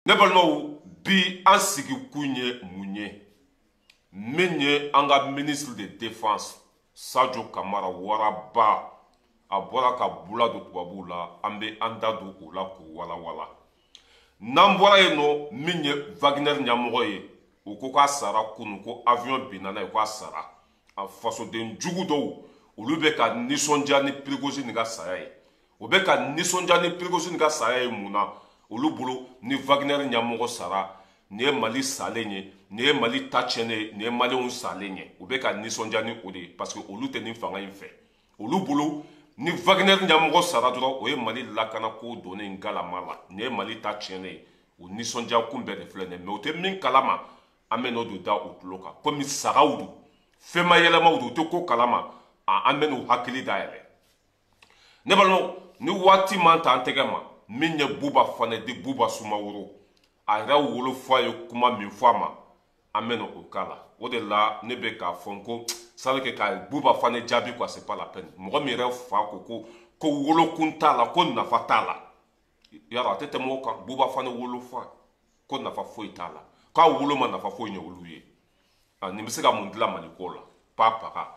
Ne balimaw, bi an sigikun ye mun ye? Min ye an ka ministre de défense Sadio Kamara waraba, a bɔra ka bula don tubabuw la, an bɛ an da don o la k'o walawala. N'an bɔra yen nɔ, min ye Wagner ɲɛmɔgɔ ye, o ko k'a sara kunun, ko avion binna n'a ye, k'a sara. A fasoden jugu dɔw, olu bɛ ka nisɔndiya ni Prigozhin ka saya ye. O bɛ ka nisɔndiya ni Prigozhin ka saya ye mun na? Olu bolo, ni Wagner ɲɛmɔgɔ sara, nin ye Mali salen ye, nin ye Mali ta tiɲɛnen ye, nin ye Maliyɛnw salen ye. U bɛ ka nisɔndiya ni o de ye, parce que olu tɛ nin fanga in fɛ. Olu bolo, ni Wagner ɲɛmɔgɔ sara dɔrɔn, o ye Mali lakanako donnen galama la, nin ye Mali ta tiɲɛnen ye. O nisɔndiya kun bɛɛ de filɛ nin ye, mais o tɛ min kalama, an bɛ n'o don da u tulo kan. Komi sagaw don, fɛnma yɛlɛmaw don, u tɛ ko kalama, an bɛ n'u hakili dayɛlɛ. Ne balimaw, ni waati man ta an tɛgɛ ma, min ye Buba Fane di Buba Sumaworo, a yɛrɛ wolofa ye kuma min fɔ a ma, an bɛ o k'a la. O de la ne bɛ k'a fɔ ko ça veut que ka Buba Fane jaabi quoi, c'est pas la peine. Mɔgɔ min yɛrɛ fa ko ko wolokun t'a la, ko nafa t'a la, yarɔ a tɛ tɛmɛ o kan. Buba Fane wolofa ko nafa foyi t'a la, k'a wolo ma nafa foyi ɲɛ olu ye. Nin bɛ se ka mun dilan Maliko la? Pa paga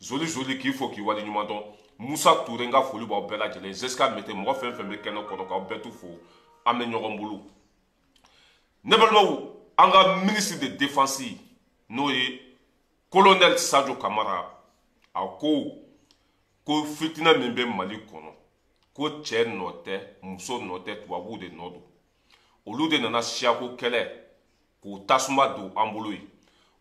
zoli zoli k'i fo k'i waleɲuman dɔn. Musa Ture, n ka foli b'aw bɛɛ lajɛlen. Zeska Mete, mɔgɔ fɛn fɛn bɛ kɛnɛ kɔnɔ, k'aw bɛɛ t'u fo, an bɛ ɲɔgɔn bolo. Ne balimaw, an ka ministre de défense, n'o ye colonel Sadio Kamara, a ko ko fitinɛ min bɛ Mali kɔnɔ, ko cɛ nɔ tɛ, muso nɔ tɛ, tubabuw de nɔ don. Olu de nana siyako kɛlɛ k'o tasuma don an bolo ye.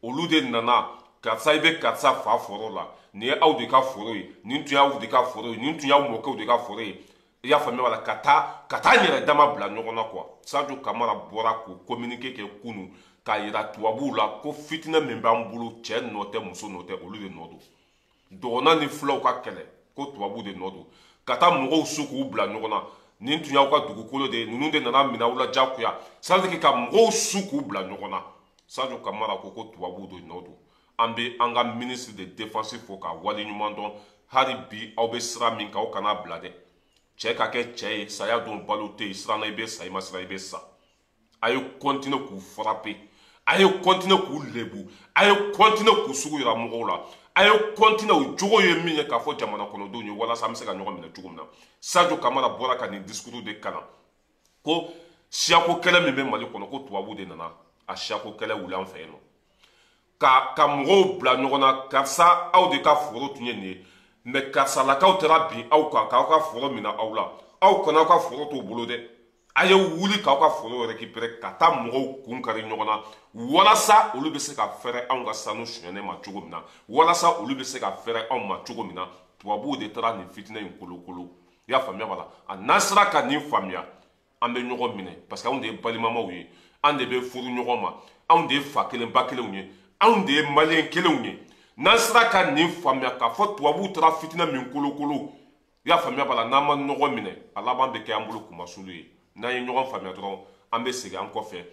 Olu de nana karisa, i bɛ karisa fa foro la, nin ye aw de ka foro ye, nin tun y'aw de ka foro ye, nin tun y'aw mɔkɛw de ka foro ye. I y'a faamuya wala? Ka taa n yɛrɛ dama bila ɲɔgɔn na quoi. Sadio Kamara bɔra k'o communiqué kɛ kunun k'a yira tubabuw la ko fitinɛ min b'an bolo, cɛ nɔ tɛ, muso nɔ tɛ, olu de nɔ don. Dɔgɔnɔ ni fulaw ka kɛlɛ, ko tubabuw de nɔ don. Ka taa mɔgɔw su k'u bila ɲɔgɔn na, nin tun y'aw ka dugukolo de ye, ninnu de nana minɛ aw la diyagoya. Ça veut dire ka mɔgɔw su k'u bila ɲɔgɔn na. Sadio Kamara ko ko tubabuw de nɔ don. An bɛ an ka ministre de défense fo k'a waleɲuman dɔn. Hali bi aw bɛ sira min kan, aw kana bila dɛ. Cɛ ka kɛ cɛ ye, saya don balo tɛ yen. Siranna i bɛ sa, i ma siran i bɛ sa. A ye continuer k'u frapper, a ye continuer k'u lebu, a ye continuer k'u sugu yira mɔgɔw la, a ye continuer. U jogo ye min ye k'a fɔ jamana kɔnɔdenw ye, walasa an bɛ se ka ɲɔgɔn minɛ cogo min na. Sadio Kamara bɔra ka nin discours de kalan ko siyako kɛlɛ min bɛ Mali kɔnɔ, ko tubabu de nana a siyako kɛlɛ wuli an fɛ yen nɔ, ka mɔgɔw bila ɲɔgɔn na. Karisa, aw de ka foro tun ye nin ye, mais karisalakaw taara bin aw kan k'aw ka foro minɛ aw la. Aw kana aw ka foro t'u bolo dɛ, a ye wuli k'aw ka foro récupérer. Ka taa mɔgɔw kun kari ɲɔgɔn na, walasa olu bɛ se ka fɛrɛ anw ka sanu sonyɛnen ma cogo min na, walasa olu bɛ se ka fɛrɛ anw ma cogo min na. Tubabuw de taara nin fitinɛ in kolokolo. I y'a faamuya wala? A n'an sera ka nin faamuya, an bɛ ɲɔgɔn minɛ, parce que anw de ye balimamaw ye, an de bɛ furu ɲɔgɔn ma, anw de ye fa kelen ba kelenw ye, anw de ye Maliyɛn kelenw ye. N'an sera ka nin faamuya k'a fɔ tubabuw taara fitinɛ min kolokolo, i y'a faamuya b'a la, n'an ma ɲɔgɔn minɛ, a laban bɛ kɛ an bolo kumasulu ye. N'an ye ɲɔgɔn faamuya dɔrɔn, an bɛ segin an kɔfɛ.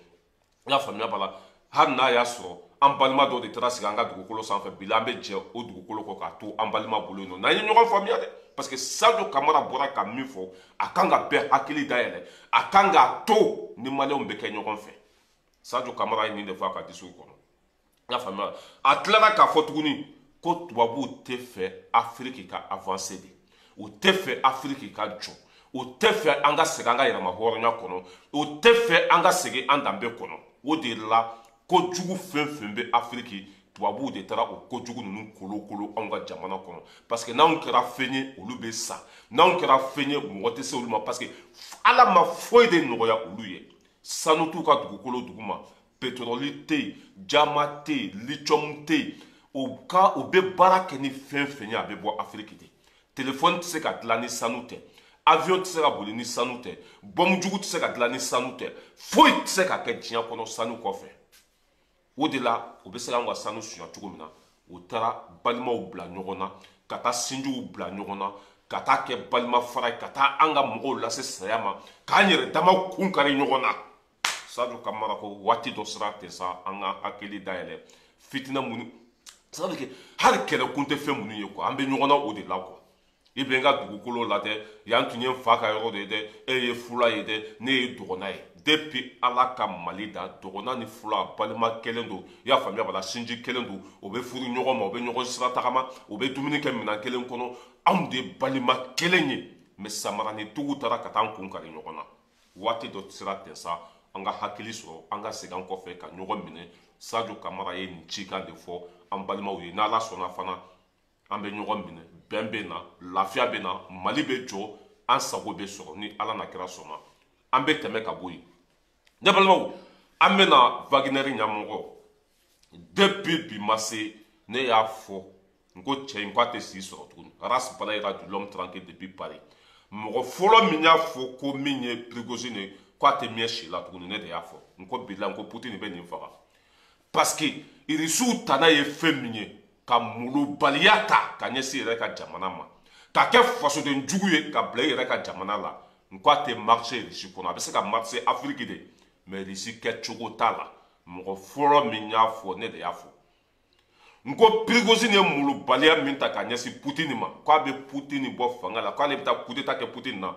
I y'a faamuya b'a la? Hali n'a y'a sɔrɔ an balima dɔw de taara sigi an ka dugukolo sanfɛ bi, an bɛ jɛ o dugukolo kɔ k'a to an balima bolo yen nɔ, n'an ye ɲɔgɔn faamuya dɛ. Parce que Sadio Kamara bɔra ka min fɔ, a kan ka bɛɛ hakili dayɛlɛ, a kan k'a to ni Maliyɛnw bɛ kɛ ɲɔgɔn fɛ. Sadio Kamara ye nin de fɔ a ka discours kɔnɔ. I y'a faamuya? A tilala k'a fɔ tuguni ko tubabuw tɛ fɛ Afiriki ka avancer de, u tɛ fɛ Afiriki ka jɔ, u tɛ fɛ an ka segin an ka yɛrɛma hɔrɔnya kɔnɔ, u tɛ fɛ an ka segin an danbe kɔnɔ. O de la, kojugu fɛn fɛn bɛ Afiriki, tubabuw de taara o kojugu ninnu kolokolo anw ka jamana kɔnɔ, parce que n'anw kɛra fɛn ye, olu bɛ sa. N'anw kɛra fɛn ye, mɔgɔ tɛ se olu ma, parce que Ala ma foyi de nɔgɔya olu ye. Sanu t'u ka dugukolo duguma, pétrole tɛ yen, diamant tɛ yen, lithium tɛ yen. O ka u bɛ baara kɛ ni fɛn fɛn ye, a bɛ bɔ Afiriki de. Telefɔni tɛ se ka dilan ni sanu tɛ, avion tɛ se ka boli ni sanu tɛ, bɔnmu jugu tɛ se ka dilan ni sanu tɛ, foyi tɛ se ka kɛ diɲɛ kɔnɔ sanu kɔfɛ. O de la, u bɛ se k'an ka sanu suɲɛ cogo min na, u taara balimaw bila ɲɔgɔn na, ka taa sinjiw bila ɲɔgɔn na, ka taa kɛ balima fara ye, ka taa an ka mɔgɔw lase saya ma, k'an yɛrɛ dama kun kari ɲɔgɔn na. Sadio Kamara ko waati dɔ sera ten sa, an ka hakili dayɛlɛ. Fitinɛ minnu, ça veut dire que hali kɛlɛkun tɛ fɛn minnu ye quoi, an bɛ ɲɔgɔn na o de la quoi. I bɛ n ka dugukolo la dɛ, yan tun ye n fa ka yɔrɔ de ye dɛ, e ye fula ye dɛ, ne ye dɔgɔnna ye. Depuis Ala ka Mali da, dɔgɔna ni fula balima kelen don, i y'a faamuya b'a la, sinji kelen don, o bɛ furu ɲɔgɔn ma, o bɛ ɲɔgɔn sira tagama, o bɛ dumuni kɛ minɛn kelen kɔnɔ, anw de ye balima kelen ye. Mais samaranitigiw taara ka taa an kun kari ɲɔgɔn na. Waati dɔ sera ten sa, an ka hakili sɔrɔ, an ka segin an kɔfɛ ka ɲɔgɔn minɛ. Sadio Kamara ye nin cikan de fɔ an balimaw ye. N'Ala sɔnna fana, an bɛ ɲɔgɔn minɛ, bɛn bɛ na, lafiya bɛ na, Mali bɛ jɔ, an sago bɛ sɔrɔ ni Ala na kira sɔnna. An bɛ tɛmɛ ka bɔ yen. Ne balimaw, an bɛna Wagner ɲɛmɔgɔ. Depuis bi ma se, ne y'a fɔ n ko cɛ in k'a tɛ si sɔrɔ tuguni. Ras Balayira de l'homme tranquille depuis Paris. Mɔgɔ fɔlɔ min y'a fɔ ko min ye Prigozhin ye k'a tɛ miɲɛ si la tuguni, ne de y'a fɔ. N ko bilahi, n ko Poutine bɛ nin faga. Parce que Irisiw tana ye fɛn min ye, ka molobaliya ta ka ɲɛsin yɛrɛ ka jamana ma, ka kɛ fasoden jugu ye ka bila i yɛrɛ ka jamana la, n ko a tɛ marché Irisi kɔnɔ. A bɛ se ka marché Afrique de, mais Irisi kɛcogo t'a la. Mɔgɔ fɔlɔ min y'a fɔ, ne de y'a fɔ. N ko Prigozhin ye molobaliya min ta ka ɲɛsin Poutine ma, k'a bɛ Poutine bɔ fanga la, k'ale bɛ taa coup d'état kɛ Poutine na,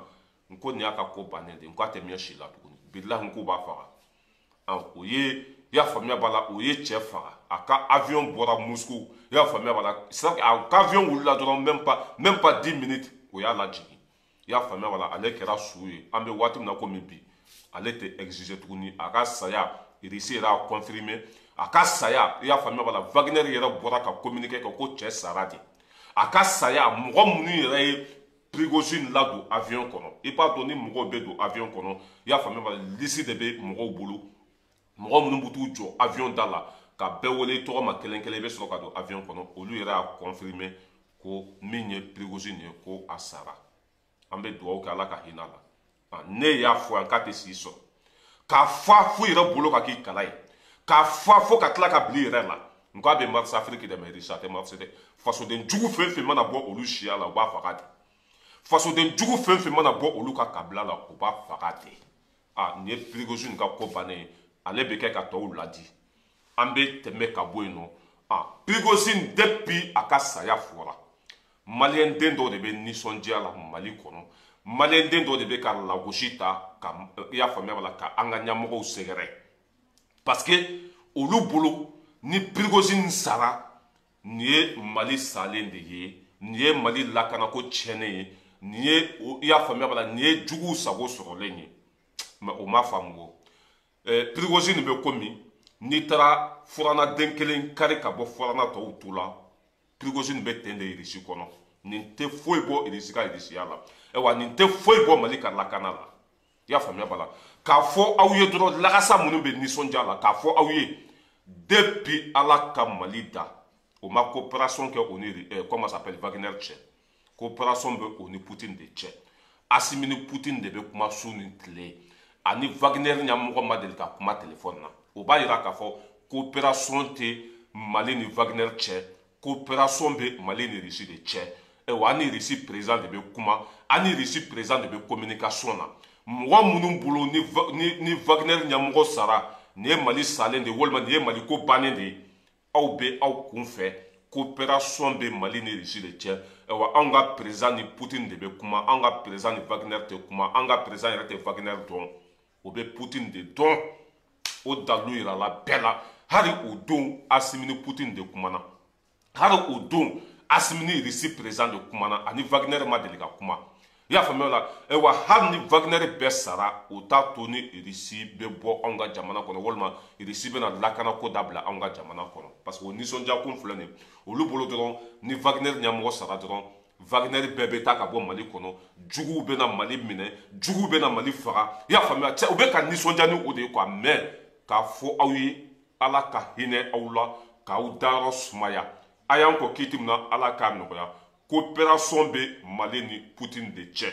n ko nin y'a ka ko bannen de ye. N ko a tɛ miɲɛ si la tuguni. Bilahi, n k'u b'a faga. O ye, i y'a faamuya b'a la, o ye cɛ faga. A ka avion bɔra Moscou, i y'a faamuya b'a la, a ka avion wulila dɔrɔn, même pas 10 minutes, o y'a lajigin. I y'a faamuya b'a la, ale kɛra su ye. An bɛ waati min na komi bi, ale tɛ exiger tuguni. A ka saya, Irisi yɛrɛ y'a confirmer a ka saya. I y'a faamuya b'a la, Wagner yɛrɛ bɔra ka communiqué kɛ ko cɛ sara de. A ka saya, mɔgɔ minnu yɛrɛ ye Prigozhin ladon avion kɔnɔ, i b'a dɔn ni mɔgɔw bɛ don avion kɔnɔ, i y'a faamuya b'a la, liste de bɛ mɔgɔw bolo, mɔgɔ minnu bɛ t'u jɔ avion da la ka bɛɛ wele i tɔgɔ ma kelen kelen, i bɛ sɔrɔ ka don avion kɔnɔ. Olu yɛrɛ y'a confirmer ko min ye Prigozhin ye, ko a sara. An bɛ dugawu kɛ, Ala ka hinɛ la. Ne y'a fɔ yan k'a tɛ si sɔrɔ, k'a fa fo yɛrɛ bolo ka k'i kala ye, k'a fa fo ka tila ka bila i yɛrɛ la. N k'a bɛ marcher Afrique dɛ, mais Russie a tɛ marcher dɛ. Fasoden jugu fɛn fɛn mana bɔ olu siya la, u b'a faga de. Fasoden jugu fɛn fɛn mana bɔ olu ka kabila la, u b'a faga de. A nin ye Prigozhin ka ko bannen ye, ale bɛ kɛ ka tɔw ladi. An bɛ tɛmɛ ka bɔ yen nɔ. A Prigozhin, depuis a ka saya fɔra, maliyɛn den dɔw de bɛ nisɔndiya la Mali kɔnɔ, maliyɛn den dɔw de bɛ ka lagosi ta ka, i y'a faamuya b'a la, ka an ka ɲɛmɔgɔw sɛgɛrɛ, parce que olu bolo ni Prigozhin sara, nin ye Mali salen de ye, nin ye Mali lakanako tiɲɛnen ye, nin ye, i y'a faamuya b'a la, nin ye juguw sago sɔrɔlen ye. Mais o ma faamu o. Prigozhin bɛ komi n'i taara furanna den kelen kari ka bɔ furanna tɔw tu la. Prigozhin bɛ ten de Irisi kɔnɔ. Nin tɛ foyi bɔ Irisi ka irisiya la, ayiwa, nin tɛ foyi bɔ Mali ka lakana la. I y'a faamuya b'a la, k'a fɔ aw ye dɔrɔn, lagasa minnu bɛ nisɔndiya la, k'a fɔ aw ye, depuis Ala ka Mali da, o ma coopération kɛ o ni comment s'appelle, Wagner cɛ. Coopération bɛ o ni Poutine de cɛ. Assimi ni Poutine de bɛ kuma su ni tile, ani Wagner ɲɛmɔgɔ ma deli ka kuma téléphone na. O b'a yira k'a fɔ coopération tɛ Mali ni Wagner cɛ, coopération bɛ Mali ni Russie de cɛ. Ayiwa, an ni Russie président de bɛ kuma, an ni Russie président de bɛ communication na. Mɔgɔ minnu bolo ni Wagner ɲɛmɔgɔ sara, nin ye Mali salen de ye, walima nin ye Mali ko bannen de ye, aw bɛ aw kun fɛ. Coopération bɛ Mali ni Russie de cɛ. Ayiwa, anw ka président ni Poutine de bɛ kuma, anw ka président ni Wagner tɛ kuma. An ka président yɛrɛ tɛ Wagner dɔn, o bɛ Poutine de dɔn. O dalilu yirala bɛɛ la. Hali o don, Assimi ni Poutine de kumana. Hali o don, Assimi ni Russie président de kumana, ani Wagner ma deli ka kuma. I y'a faamuya o la. Ayiwa, hali ni Wagner bɛɛ sara, o t'a to ni Russie bɛ bɔ anw ka jamana kɔnɔ, walima Russie bɛna lakanako dabila anw ka jamana kɔnɔ. Parce que o nisɔndiya kun filɛ nin ye olu bolo dɔrɔn, ni Wagner ɲɛmɔgɔ sara dɔrɔn, Wagner bɛɛ bɛ taa ka bɔ Mali kɔnɔ, juguw bɛna Mali minɛ, juguw bɛna Mali faga. I y'a faamuya cɛ, u bɛ ka nisɔndiya ni o de ye quoi. Mais k'a fɔ aw ye, Ala ka hinɛ aw la, k'aw dayɔrɔ sumaya. A y'an kɔ kiiti min na, Ala k'a nɔgɔya. Coopération bɛ Mali ni Poutine de cɛ,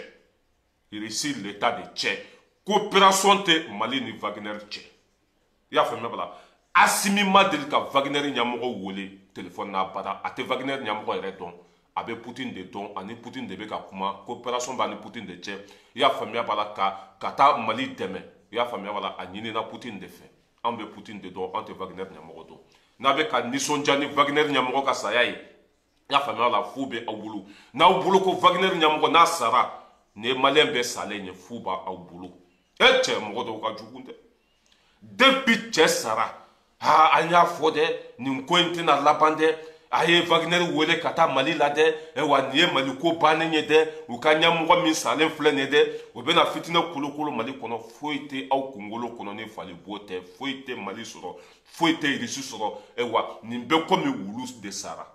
Russie l'État de cɛ. Coopération tɛ Mali ni Wagner cɛ. I y'a faamuya bala, Assimi ma deli ka Wagner ɲɛmɔgɔ wele téléphone na abada. A tɛ Wagner ɲɛmɔgɔ yɛrɛ dɔn, a bɛ Poutine de dɔn, ani Poutine de bɛ ka kuma. Coopération b'a ni Poutine de cɛ. I y'a faamuya b'a la, ka taa Mali dɛmɛ, i y'a faamuya b'a la, a ɲinina Poutine de fɛ. An bɛ Poutine de dɔn, an tɛ Wagner ɲɛmɔgɔ dɔn. N'a bɛ ka nisɔndiya ni Wagner ɲɛmɔgɔ ka saya ye, i y'a faamuya la, fu bɛ aw bolo. N'aw bolo ko Wagner ɲɛmɔgɔ n'a sara, nin ye maliyɛn bɛɛ salen ye, fu b'aw bolo. E cɛ mɔgɔ dɔw ka jugu dɛ. Depuis cɛ sara, ha an y'a fɔ dɛ, nin ko in tɛna laban dɛ. A ye Wagner wele ka taa Mali la dɛ. Ayiwa nin ye Mali ko bannen ye dɛ. U ka ɲɛmɔgɔ min salen filɛ nin ye dɛ, o bɛna fitinɛ kolokolo Mali kɔnɔ. Foyi tɛ aw kunkolo kɔnɔ ni fali bo tɛ. Foyi tɛ Mali sɔrɔ, foyi tɛ Irisi sɔrɔ. Ayiwa nin bɛ komi wulu de sara.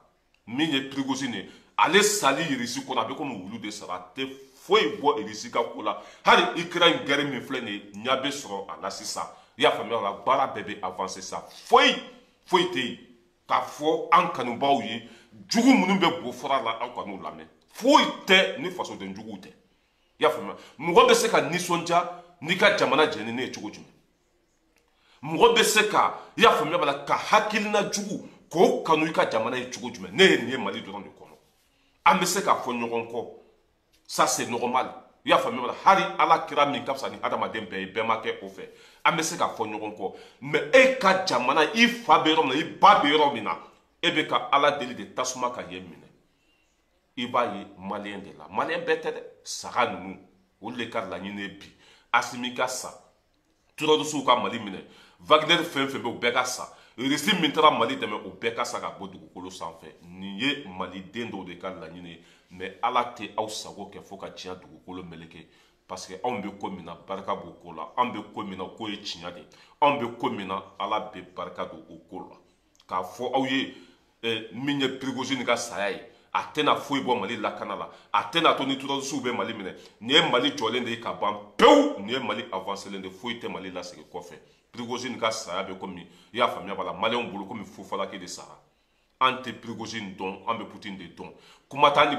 Min ye Prigozhin ye, ale sali Irisi kɔnɔ, a bɛ komi wulu de sara. A tɛ foyi bɔ Irisi ka ko la. Hali Ukraine guerre min filɛ nin ye, ɲɛ bɛ sɔrɔ a la sisan. I y'a faamuya la, baara bɛɛ bɛ avancer sa. Foyi foyi tɛ yen k'a fɔ an kanubaaw ye. Jugu minnu bɛ bo fura la, aw kan'u lamɛn. Foyi tɛ ni fasoden juguw tɛ. I y'a faamuya, mɔgɔ bɛ se ka nisɔndiya n'i ka jamana jɛni ne ye cogo jumɛn? Mɔgɔ bɛ se ka, i y'a faamuya b'a la, ka hakilina jugu k'o kanu i ka jamana ye cogo jumɛn? Ne ye nin ye Mali dɔrɔn de kɔnɔ. An bɛ se k'a fɔ ɲɔgɔn kɔ, ça c'est normal. I y'a faamuya b'a la, hali Ala kira min ka fisa ni hadamaden bɛɛ ye, bɛɛ ma kɛ o fɛ. An bɛ se k'a fɔ ɲɔgɔn kɔ, mais e ka jamana, i fa bɛ yɔrɔ min na, i ba bɛ yɔrɔ min na, e bɛ ka Ala deli de tasuma ka yen minɛ. I b'a ye maliyɛn de la, maliyɛn bɛɛ tɛ dɛ. Saga ninnu, olu de ka laɲini ye bi Asimi ka sa, terroristew ka Mali minɛ, Wagner fɛn fɛn bɛ, o bɛɛ ka sa, Irisi min taara Mali dɛmɛ, o bɛɛ ka sa ka bɔ dugukolo sanfɛ. Nin ye maliden dɔw de ka laɲini ye. Mais Ala tɛ aw sago kɛ fo ka diɲɛ dugukolo meleke, parce que anw bɛ ko min na, barika b'o ko la. Anw bɛ ko min na, ko ye tiɲɛ de. Anw bɛ ko min na, Ala bɛ barika don o ko la. K'a fɔ aw ye, min ye Prigozhin ka saya ye, a tɛna foyi bɔ Mali lakana la. A tɛna to ni terroristew bɛ Mali minɛ. Nin ye Mali jɔlen de ye ka ban pewu. Nin ye Mali avancelen de, foyi tɛ Mali lasegin kɔfɛ. Prigozhin ka saya bɛ komi, i y'a faamuya b'a la, maliyɛnw bolo komi fufalaki de sara. An tɛ Prigozhin dɔn, an bɛ Poutine de dɔn. Kuma t'an ni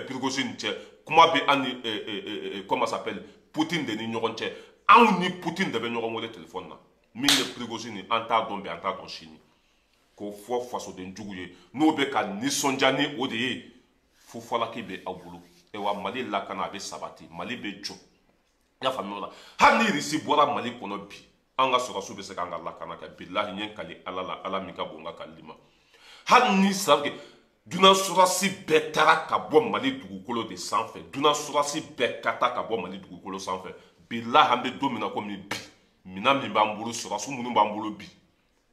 Prigozhin cɛ, kuma bɛ an ni, comment s'appelle, Poutine de ni ɲɔgɔn cɛ. Anw ni Poutine de bɛ ɲɔgɔn wele téléphone na. Min ye Prigozhin ye, an t'a dɔn bi, an t'a dɔn sini. K'o fɔ fasoden jugu ye, n'o bɛ ka nisɔndiya ni o de ye, fufalaki bɛ aw bolo. Ayiwa Mali lakana, a bɛ sabati, Mali bɛ jɔ. I y'a faamuya o la, hali ni Irisi bɔra Mali kɔnɔ bi, an ka sɔrɔdasiw bɛ se k'an ka lakana kɛ. Bilahi, n ye n kali Ala la, Ala min ka bon n ka kalili ma, hali ni san dunan sɔrɔdasi bɛɛ taara ka bɔ Mali dugukolo de sanfɛ, dunan sɔrɔdasi bɛɛ ka taa ka bɔ Mali dugukolo sanfɛ, bilahi, an bɛ don min na komi bi, minɛn min b'an bolo, sɔrɔdasi minnu b'an bolo bi,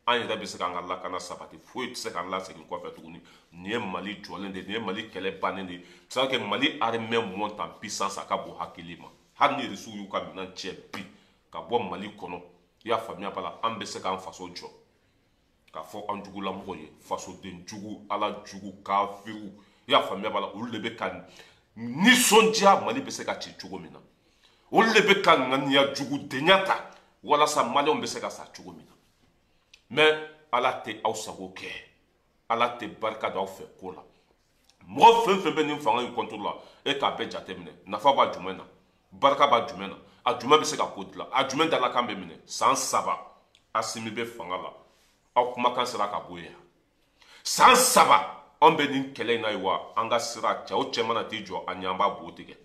an yɛrɛ bɛ se k'an ka lakana sabati. Foyi tɛ se k'an lasegin kɔfɛ tuguni. Nin ye Mali jɔlen de ye, nin ye Mali kɛlɛ bannen de ye. C'est à dire que Mali armée monte en puissance, a ka bon hakili ma. Hali ni Irisiw y'u ka minɛn cɛ bi ka bɔ Mali kɔnɔ, i y'a faamuya b'a la, an bɛ se k'an faso jɔ. K'a fɔ an jugulamɔgɔ ye, fasoden jugu, Ala jugu, kafiriw, i y'a faamuya b'a la, olu de bɛ ka nisɔndiya Mali bɛ se ka ci cogo min na. Olu de bɛ ka ŋaniya jugu denya ta walasa maliyɛnw bɛ se ka sa cogo min na. Mais Ala tɛ aw sago kɛ, Ala tɛ barika don aw fɛ ko la. Mɔgɔ fɛn fɛn bɛ nin fanga in contre la, e k'a bɛɛ jateminɛ, nafa b'a jumɛn na, barika b'a jumɛn na, a jumɛn bɛ se ka ko dilan, a jumɛn dalakan bɛ minɛ? San 3 Asimi bɛ fanga la, aw kumakan sera ka bɔ yen. San 3 anw bɛ nin kɛlɛ in na ye wa, an ka sira cɛ o cɛ mana t'i jɔ an ɲɛ, an b'a bo tigɛ.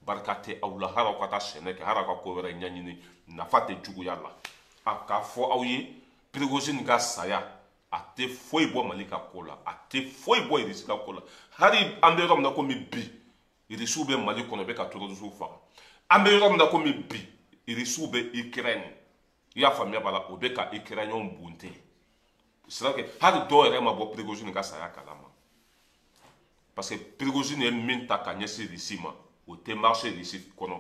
Barika tɛ aw la. Hali aw ka taa sɛnɛ kɛ, hali aw ka ko wɛrɛ ɲɛɲini, nafa tɛ juguya la. A k'a fɔ aw ye, Prigozhin ka saya, a tɛ foyi bɔ Mali ka ko la, a tɛ foyi bɔ Irisi ka ko la. Hali an bɛ yɔrɔ min na komi bi, Irisiw bɛ Mali kɔnɔ, u bɛ ka terrorisiw faga. An bɛ yɔrɔ min na komi bi, Irisiw bɛ Ukraine, i y'a faamuya b'a la, o bɛ ka Ukrainien bunte. C'est vrai que hali dɔw yɛrɛ ma bɔ Prigozhin ka saya kalama, parce que Prigozhin ye min ta ka ɲɛsin Irisi ma, o tɛ marché Irisi kɔnɔ.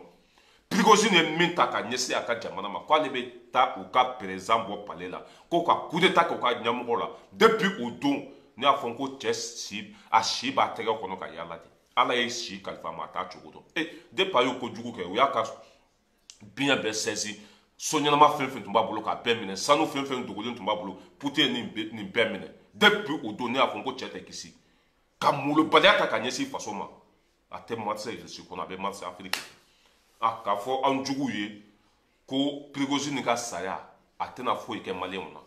Prigozhin ye min ta ka ɲɛsin a ka jamana ma, k'ale bɛ taa u ka président bɔ palais la, ko ka coup d'état kɛ u ka ɲɛmɔgɔ la. Depuis o don, ne y'a fɔ n ko cɛ si, a si b'a tɛgɛ kɔnɔ ka yaala de. Ala ye si kalifa ma, a t'a cogo dɔn. E depuis a y'o kojugu kɛ, u y'a ka biens bɛɛ saisi, so ɲɛnama fɛn fɛn tun b'a bolo k'a bɛɛ minɛ, sanu fɛn fɛn dogolen tun b'a bolo, Poutine ye nin bɛɛ minɛ. Depuis o don, ne y'a fɔ n ko cɛ tɛ kisi. Ka molobaliya ta ka ɲɛsin faso ma, a tɛ marché Irisi kɔnɔ, a bɛ marché Afiriki. A k'a fɔ an juguw ye ko Prigozhin ka saya, a tɛna foyi kɛ maliyɛnw na.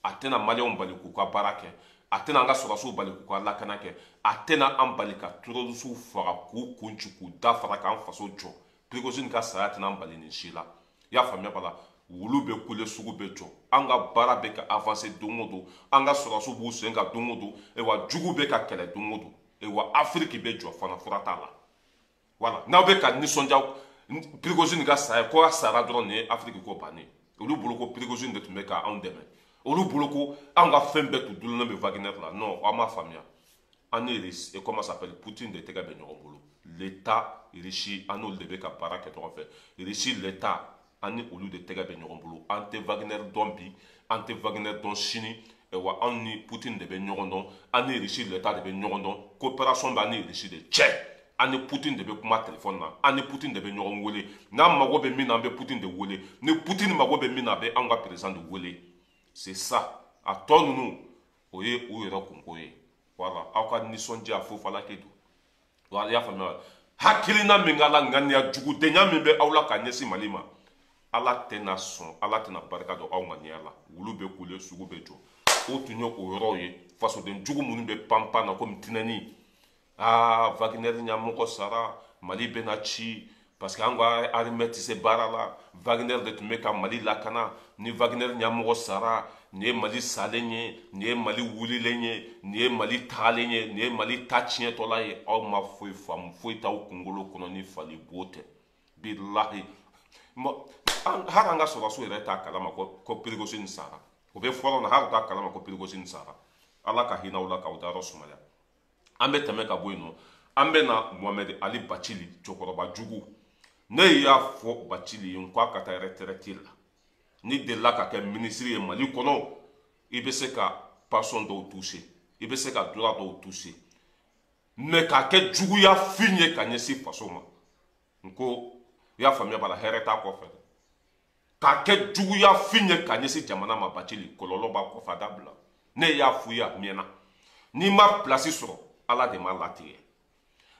A tɛna maliyɛnw bali k'u ka baara kɛ, a tɛna an ka sɔrɔdasiw bali k'u ka lakana kɛ, a tɛna an bali ka terrorisiw faga k'u kun ci k'u da fara k'an faso jɔ. Prigozhin ka saya tɛna an bali nin si la. I y'a faamuya b'a la, wulu bɛ kule, sugu bɛ jɔ, an ka baara bɛ ka avancer don o don, an ka sɔrɔdasiw b'u sen kan don o don, ayiwa jugu bɛ ka kɛlɛ don o don, ayiwa Afiriki bɛ jɔ fana, fura t'a la. Voilà, n'aw bɛ ka nisɔndiya, Prigozhin ka saya ko a sara dɔrɔn nin ye Afiriki ko bannen. Olu bolo ko Prigozhin de tun bɛ ka anw dɛmɛ, olu bolo ko anw ka fɛn bɛɛ tun dulonnen bɛ Wagner la. Non, aw m'a faamuya. An ni, comment s'appelle, Poutine de tɛgɛ bɛ ɲɔgɔn bolo. L'État Russie, an n'olu de bɛ ka baara kɛ ɲɔgɔn fɛ. Russie l'État, an ni olu de tɛgɛ bɛ ɲɔgɔn bolo. An tɛ Wagner dɔn bi, an tɛ Wagner dɔn sini. Wa anw ni Poutine de bɛ ɲɔgɔn dɔn, an ni Russie l'État de bɛ ɲɔgɔn dɔn. Coopération b'an ni Russie de cɛ. An ni Poutine de bɛ kuma téléphone na, an ni Poutine de bɛ ɲɔgɔn wele. N'an mago bɛ min na, an bɛ Poutine de wele. Ni Poutine mago bɛ min na, a bɛ anw ka président de wele. C'est ça. A tɔ ninnu, o ye u yɛrɛ kunko ye. Voilà, aw ka nisɔndiya fofalaki don. Voilà, i y'a faamuya. Hakilina min k'a la, ŋaniya jugudenya min bɛ aw la ka ɲɛsin Mali ma, Ala tɛna sɔn, Ala tɛna barika don aw ŋaniya la. Wulu bɛ kule, sugu bɛ jɔ. O tun ye o yɔrɔw ye. Fasoden jugu minnu bɛ panpan na komi tinɛni, aa, Wagner ɲɛmɔgɔ sara, Mali bɛna ci parce que an ka armée tɛ se baara la. Wagner de tun bɛ ka Mali lakana. Ni Wagner ɲɛmɔgɔ sara, nin ye Mali salen ye, nin ye Mali wulilen ye, nin ye Mali tagalen ye, nin ye Mali ta tiɲɛtɔla ye. Aw ma foyi faamu, foyi t'aw kunkolo kɔnɔ ni fali bo tɛ. Bilahi, hali an ka sɔrɔdasiw yɛrɛ t'a kalama ko Prigozhin sara. O bɛ fɔlɔ na, hali t'a kalama ko Prigozhin sara. Ala ka hinɛ aw la k'aw dayɔrɔ sumaya. An bɛ tɛmɛ ka bɔ yen nɔ, an bɛ na Mohamed Ali Bathily, cɛkɔrɔba jugu. Ne y'a fɔ Bathily ye n ko a ka taa retraite la. Ni delila ka kɛ minisiri ye Mali kɔnɔ, i bɛ se ka pension dɔw toucher, i bɛ se ka droit dɔw toucher, mais k'a kɛ juguya fin ye ka ɲɛsin faso ma, n ko i y'a faamuya b'a la, hɛrɛ t'a kɔfɛ dɛ. K'a kɛ juguya fin ye ka ɲɛsin jamana ma, Bathily, kɔlɔlɔ b'a kɔfɛ, a dabila. Ne y'a f'u ye a mɛnna. N'i ma place sɔrɔ, Ala de m'a latigɛ.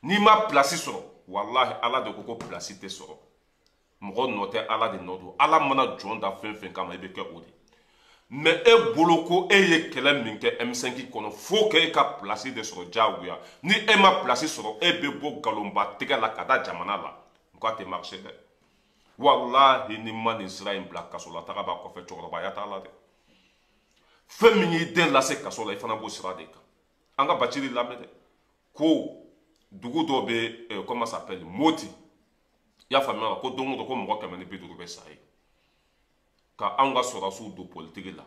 N'i ma place sɔrɔ, walahi, Ala de ko ko place tɛ sɔrɔ. Mɔgɔ nɔ tɛ, Ala de nɔ don. Ala mana jɔn da fɛn fɛn kama, i bɛ kɛ o de. Mais e bolo ko e ye kɛlɛ min kɛ M5 kɔnɔ, fo k'e ka place de sɔrɔ diyagoya. Ni e ma place sɔrɔ, e bɛ bɔ nkalonba tigɛ la ka da jamana la. N ko a tɛ marcher dɛ. Walahi, ni ma nin sira in bila, kaso la taga b'a kɔfɛ. Cɛkɔrɔbaya t'a la dɛ. Fɛn min y'i den lase kaso la, i fana b'o sira de kan. An ka Bathily lamɛn dɛ. Ko dugu dɔ bɛ, comment s'appelle, Moti, i y'a faamuya, ko don o don ko mɔgɔ 150 bɛ sa yen. Ka anw ka sɔrɔdasiw don politiki la,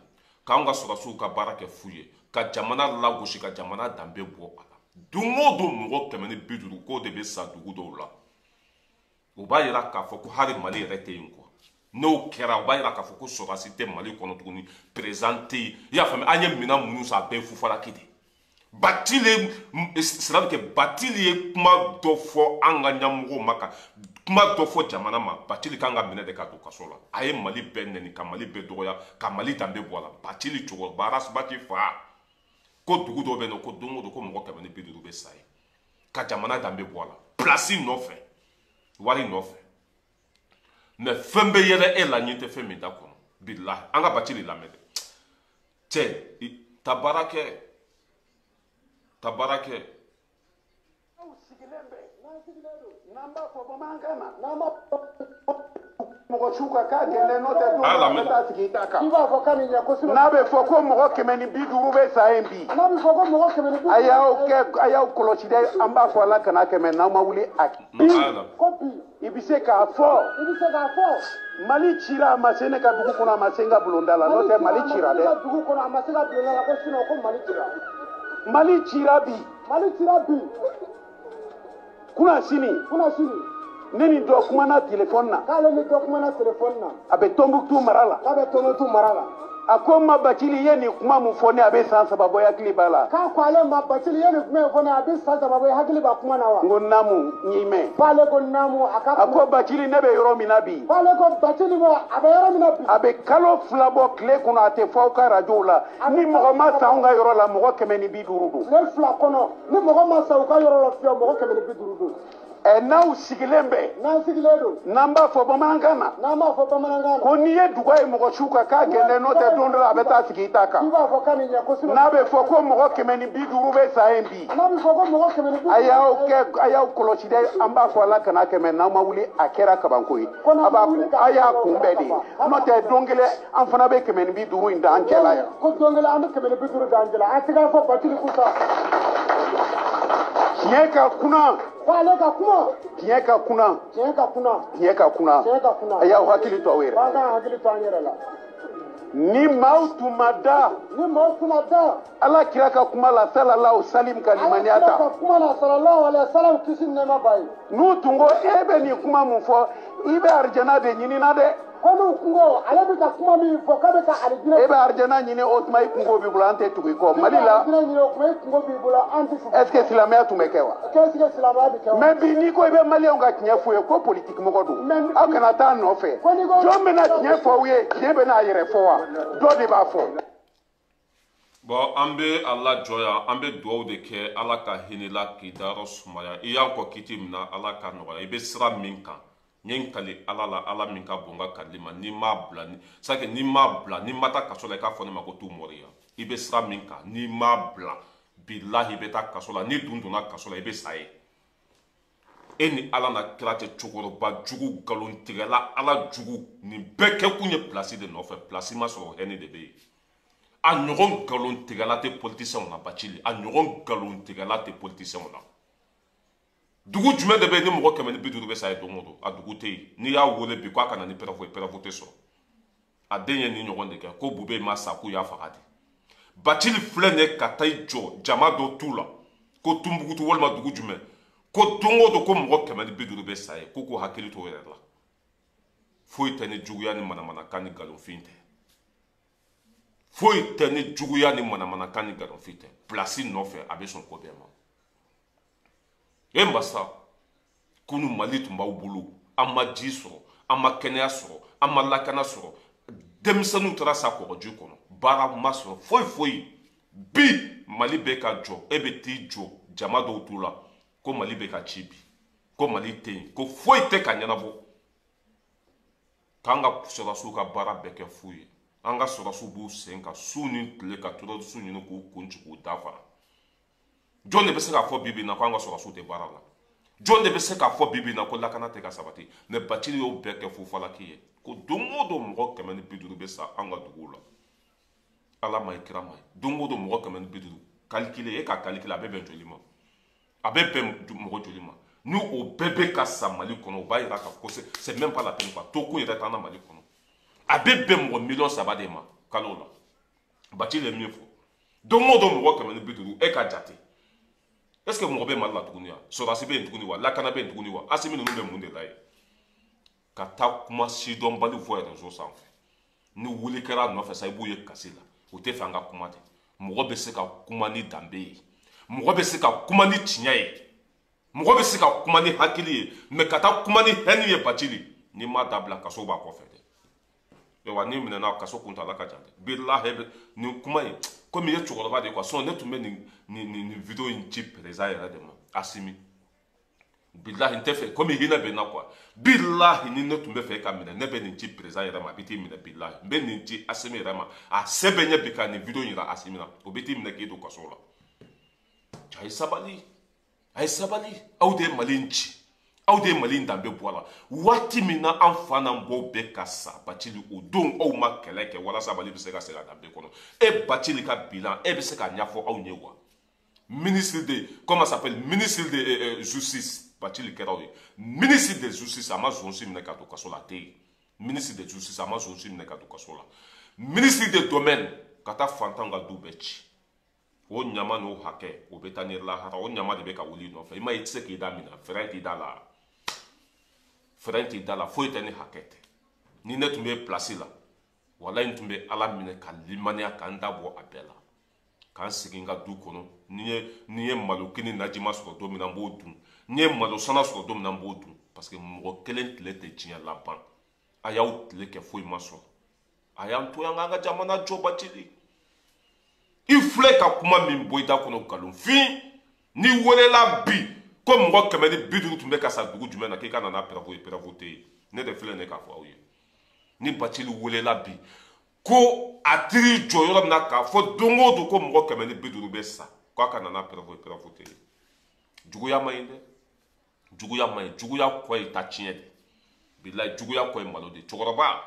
k'anw ka sɔrɔdasiw ka baara kɛ fu ye, ka jamana lagosi, ka jamana danbe bɔ a la. Don o don mɔgɔ 150 k'o de bɛ sa dugu dɔw la. O b'a yira k'a fɔ ko hali Mali yɛrɛ tɛ yen quoi. N'o kɛra, o b'a yira k'a fɔ ko sɔrɔdasi tɛ Mali kɔnɔ tuguni, président tɛ yen. I y'a faamuya, an ye minɛn minnu san, a bɛɛ ye fufalaki de ye. Bathily, c'est à dire que Bathily ye kuma dɔ fɔ an ka ɲɛmɔgɔw ma, ka kuma dɔ fɔ jamana ma. Bathily kan ka minɛ de ka don kaso la. A ye Mali bɛɛ nɛni, ka Mali bɛɛ dɔgɔya, ka Mali danbe bɔ a la. Bathily cɛkɔrɔba, Ras Bath fa, ko dugu dɔw bɛ yen nɔ, ko don o don ko mɔgɔ 150 bɛ sa yen, ka jamana danbe bɔ a la, place nɔfɛ, wari nɔfɛ. Mais fɛn bɛ yɛlɛ e la, ɲɛ tɛ fɛn min da kɔnɔ. Bilahi, an ka Bathily lamɛn dɛ. Cɛ, ta baara kɛ, ta baara kɛ. Sigilen bɛ n'an b'a fɔ bamanankan na, n'an b'a mɔgɔ su ka k'a gɛlɛn, n'o tɛ don dɔ a bɛ taa sigi i ta kan. I b'a fɔ k'a ni ɲɛ kosɛbɛ. N'a bɛ fɔ ko mɔgɔ 150 bɛ sa yen bi, n'a bɛ fɔ ko mɔgɔ 150, a y'aw kɛ, a y'aw kɔlɔsi dɛ. An b'a fɔ Ala kana kɛmɛ n'aw ma wuli a bi. Ko bi, i bɛ se k'a fɔ, i bɛ se k'a fɔ, Mali cira, a ma se ne ka dugu kɔnɔ, a ma se n ka bulonda la, n'o tɛ Mali cira dɛ. Mali dugu kɔnɔ, a ma se ka bulonda la, ko sinon ko Mali cira. Mali cira bi. Mali cira bi. Kunna sini. Kunna sini. Ne ni dɔ kumana téléphone na. K'ale ni dɔ kumana téléphone na. A bɛ Tɔnbukutu mara la. K'a bɛ Tɔnbukutu mara la. A ko n ma, Bathily ye nin kuma mun fɔ ne, a bɛ san 3 bɔ, hakili b'a la. K'a ko ale ma, Bathily ye nin kuma in fɔ ne, a bɛ san 3 bɔ, hakili b'a kuma na wa? N ko naamu, n y'i mɛn. K'ale ko naamu, a ka. A ko Bathily, ne bɛ yɔrɔ min na bi. K'ale ko Bathily ma, a bɛ yɔrɔ min na bi. A bɛ kalo 2 bɔ tile kɔnɔ, a tɛ fɔ aw ka arajow la. Ni mɔgɔ ma sa anw ka yɔrɔ la, mɔgɔ 150 don. Tile 2 kɔnɔ, ni mɔgɔ ma sa u ka yɔrɔ la fiyewu, mɔgɔ 150 don. Ɛ, n'aw sigilen bɛ. N'an sigilen don. N'an b'a fɔ bamanankan na. N'an b'a fɔ bamanankan na. Ko n'i ye duga ye mɔgɔ su kan, k'a gɛlɛn, n'o tɛ don dɔ la a bɛ taa sigi i ta kan. I b'a fɔ k'a ni ɲɛ kosɛbɛ. N'a bɛ fɔ ko mɔgɔ 150 bɛ sa yen bi. N'a bɛ fɔ ko mɔgɔ 150. A y'aw kɛ, a y'aw kɔlɔsi dɛ. An b'a fɔ Ala kana kɛmɛ n'aw ma wuli, a kɛra kabanko ye. A b'a a y'a kunbɛn de, n'o tɛ don kelen an fana bɛ 150 in da an cɛ la yan. Ko don kelen an bɛ 150 da an cɛ la, a tɛ k'a fɔ Bathily kusa. Tiɲɛ ka kunna. Ko ale ka kuma. Tiɲɛ ka kunna. Tiɲɛ ka kunna. Tiɲɛ ka kunna. Tiɲɛ ka kunna. A y'aw hakili to aw yɛrɛ. K'an k'an hakili to an yɛrɛ la. Ni maaw tun ma da. Ni maaw tun ma da. Ala kira ka kuma la sallallahu salim ka limaniya ta. Ala kira ka kuma la sallallahu alayhi wa sallam kisi ni nɛɛma b'a ye. N'u tun ko e bɛ nin kuma mun fɔ i bɛ arijana de ɲini na dɛ. Ko n'u kun ko ale bɛ ka kuma min fɔ k'a bɛ ka alijinɛ. E bɛ arijana ɲini o tuma i kungo b'i bolo an tɛ tugu i kɔ Mali la. I bɛ alijinɛ ɲini o tuma i kungo b'i bolo an tɛ tugu. Est ce que silamɛya tun bɛ kɛ wa. Est ce que silamɛya bɛ kɛ wa. Mais bi n'i ko i bɛ maliyɛnw ka tiɲɛ f'u ye ko politique mɔgɔ don. Aw kana taa nɔfɛ. Jɔn bɛna tiɲɛ fɔ aw ye tiɲɛ bɛna a yɛrɛ fɔ wa dɔ de b'a fɔ. Bon an bɛ a lajɔ yan an bɛ dugawu de kɛ Ala ka hinɛ la k'i dayɔrɔ sumaya i y'an kɔ kiti min na Ala ka nɔgɔya i bɛ sira min kan. N ye n kali Ala la Ala min ka bon n ka kalili ma n'i m'a bila ni c'est n'i m'a bila n'i ma taa kaso la i k'a fɔ ne ma ko t'u mɔriya i bɛ sira min kan n'i m'a bila bilahi i bɛ taa kaso la n'i dun donna kaso la i bɛ sa yen e ni Ala na kira cɛ cɛkɔrɔba jugu nkalontigɛla Ala jugu nin bɛɛ kɛkun ye place de nɔfɛ place ma sɔrɔ hɛnɛ de bɛ yen a ɲɔgɔn nkalontigɛla tɛ politicienw na Bacili a ɲɔgɔn nkalontigɛla tɛ politicienw na. Dugu jumɛn de bɛ yen ni mɔgɔ 150 bɛ sa ye don o don a dugu tɛ yen n'i y'a wele bi k'a ka na ni preuve ye preuve tɛ sɔrɔ a den ye nin ɲɔgɔn de kɛ ko Bube ma sa k'u y'a faga de Bacili filɛ nin ye ka taa i jɔ jama dɔ t'u la ko Tunbukutu walima dugu jumɛn ko don o don ko mɔgɔ 150 bɛ sa ye ko k'u hakili to o yɛrɛ la foyi tɛ ni juguya ni manamanakan ni nkalonfin tɛ foyi tɛ ni juguya ni manamanakan ni nkalonfin tɛ place nɔfɛ a bɛ sɔn ko bɛɛ ma. E masa kunu Mali tun b'aw bolo an ma ji sɔrɔ an ma kɛnɛya sɔrɔ an ma lakana sɔrɔ denmisɛnninw taara sa kɔgɔji kɔnɔ baara ma sɔrɔ foyi foyi bi Mali bɛ ka jɔ e bɛ t'i jɔ jama dɔw t'u la ko Mali bɛ ka ci bi ko Mali tɛ yen ko foyi tɛ ka ɲɛnabɔ k'an ka sɔrɔdasiw ka baara bɛɛ kɛ fu ye an ka sɔrɔdasiw b'u sen kan su ni tile ka terroriste ɲini k'u kun ci k'u dafa. Jɔn de bɛ se k'a fɔ bi bi in na ko an ka sɔrɔdasiw tɛ baara la jɔn de bɛ se k'a fɔ bi bi in na ko lakana tɛ ka sabati mais Bacili y'o bɛɛ kɛ fufalaki ye ko don o don mɔgɔ 150 bɛ sa an ka duguw la Ala ma ye kira ma ye don o don mɔgɔ 150 calculer e ka calculer a bɛ bɛn joli ma a bɛ bɛn mɔgɔ joli ma ni o bɛɛ bɛ ka sa Mali kɔnɔ o b'a yira k'a fɔ ko c'est même pas la peine quoi tokun yɛrɛ t'an na Mali kɔnɔ a bɛ bɛn mɔgɔ 3 millions de ma kalo la Bacili ye min fɔ don o don mɔgɔ 150 e ka jate. Est-ce que mɔgɔ bɛ Mali la tuguni wa sɔrɔdasi bɛ yen tuguni wa lakana bɛ yen tuguni wa Asimi ninnu bɛ mun de la yen ka taa kuma sidɔnbali fɔ réseau sanfɛ ni wuli kɛra a nɔfɛ sa i b'u ye kasi la u tɛ fɛ an ka kuma de mɔgɔ bɛ se ka kuma ni danbe ye mɔgɔ bɛ se ka kuma ni tiɲɛ ye mɔgɔ bɛ se ka kuma ni hakili ye mais ka taa kuma ni hɛnɛ ye Bacili n'i m'a dabila kaso b'a kɔfɛ dɛ wa n'i minɛna kaso kuntaala ka jan dɛ bilahi nin kuma in komi i ye cɛkɔrɔba de ye quoi sinon ne tun bɛ nin vidéo in ci président yɛrɛ de ma Asimi bilahi n tɛ fɛ komi hinɛ bɛ n na quoi bilahi ni ne tun bɛ fɛ e ka minɛ ne bɛ nin ci président yɛrɛ ma a bɛ t'i minɛ bilahi n bɛ nin ci Asimi yɛrɛ ma a se bɛ ɲɛ bi ka nin vidéo in yira Asimi na o bɛ t'i minɛ k'i don kaso la. A ye sabali a ye sabali aw de ye Mali in ci aw de ye Mali in danbe bɔ a la waati min na an fa n'an baw bɛ ka sa Bacili o don aw ma kɛlɛ kɛ walasa Mali bɛ se ka segin a danbe kɔnɔ e Bacili ka bilan e bɛ se k'a ɲɛfɔ aw ye wa ministre de comment ça s'appelle ministre de justice Bacili kɛra o ye ministre de justice a ma zon si minɛ ka don kaso la a tɛ yen ministre de justice a ma zon si minɛ ka don kaso la ministre de domaine ka taa fantanw ka du bɛɛ ci o ɲama n'o hakɛ o bɛ taa ni lahara o ɲama de bɛ ka wuli i nɔfɛ i ma ye i tɛ se k'i da minɛ fɛrɛn t'i da la. Fɛrɛn t'i da la foyi tɛ ni hakɛ tɛ ni ne tun bɛ place la walayi n tun bɛ Ala minɛ ka limaniya k'an da bɔ a bɛɛ la k'an sigi n ka du kɔnɔ ni ye malokini najima sɔrɔ don min na n b'o dun ni ye malo sana sɔrɔ don min na n b'o dun parce que mɔgɔ kelen tile tɛ diɲɛ laban a y'aw tile kɛ foyi ma sɔrɔ a y'an to yan k'an ka jamana jɔ Bacili i filɛ ka kuma min bɔ i da kɔnɔ nkalonfin n'i welela bi ko mɔgɔ 150 tun bɛ ka sa dugu jumɛn na k'i ka na n'a preuve ye preuve tɛ yen ne de filɛ nin ye k'a fɔ aw ye ni Bacili welela bi ko a tiri jɔ yɔrɔ min na k'a fɔ don o don ko mɔgɔ 150 bɛ sa k'a ka na n'a preuve ye preuve tɛ yen juguya ma ɲi dɛ juguya ma ɲi juguya kɔ ye ta tiɲɛ de bilayi juguya kɔ ye malo de cɛkɔrɔba